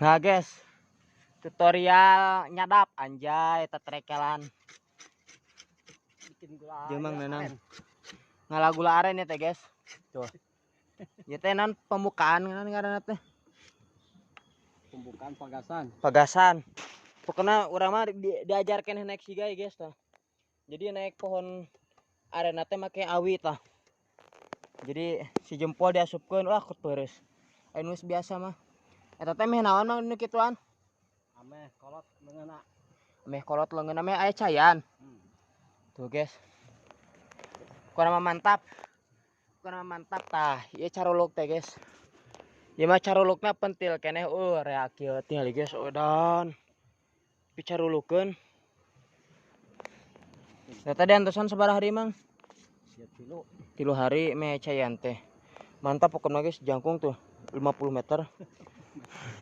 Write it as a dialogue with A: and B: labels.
A: Nah guys, tutorial nyadap, anjay, tetrekelan.
B: Bikin gula.
A: Jeung Mang
B: ya,
A: Nanang.
B: Aren.
A: Ngala gula aren ya teh, guys. Tuh. Ya teh non pembukaan kan ngaranna teh.
B: Pembukaan pagasan.
A: Pagasan. Pokoknya urang mah diajarkan naik siga ya, guys, tah. Jadi naik pohon aren teh make awi tah. Jadi si jempol diasupkeun, wah, kut peres. Anu geus biasa mah. Eta teh meh naon, Mang, nu kituan?
B: Ameh kolot leungeunna.
A: Meh kolot leungeunna, meh aya cayan. Tuh guys. Pokoknya mah mantap. Pokoknya mah mantap tah. Ieu caruluk teh, guys. Ieu mah carulukna pentil keneh, reak kieu tingali, guys. Udan. Picarulukeun. Nah, tadi antosan sabaraha hari, Mang?
B: Siap 3.
A: 3 hari meh cayan teh. Mantap pokoknya, guys, jangkung tuh 50 meter.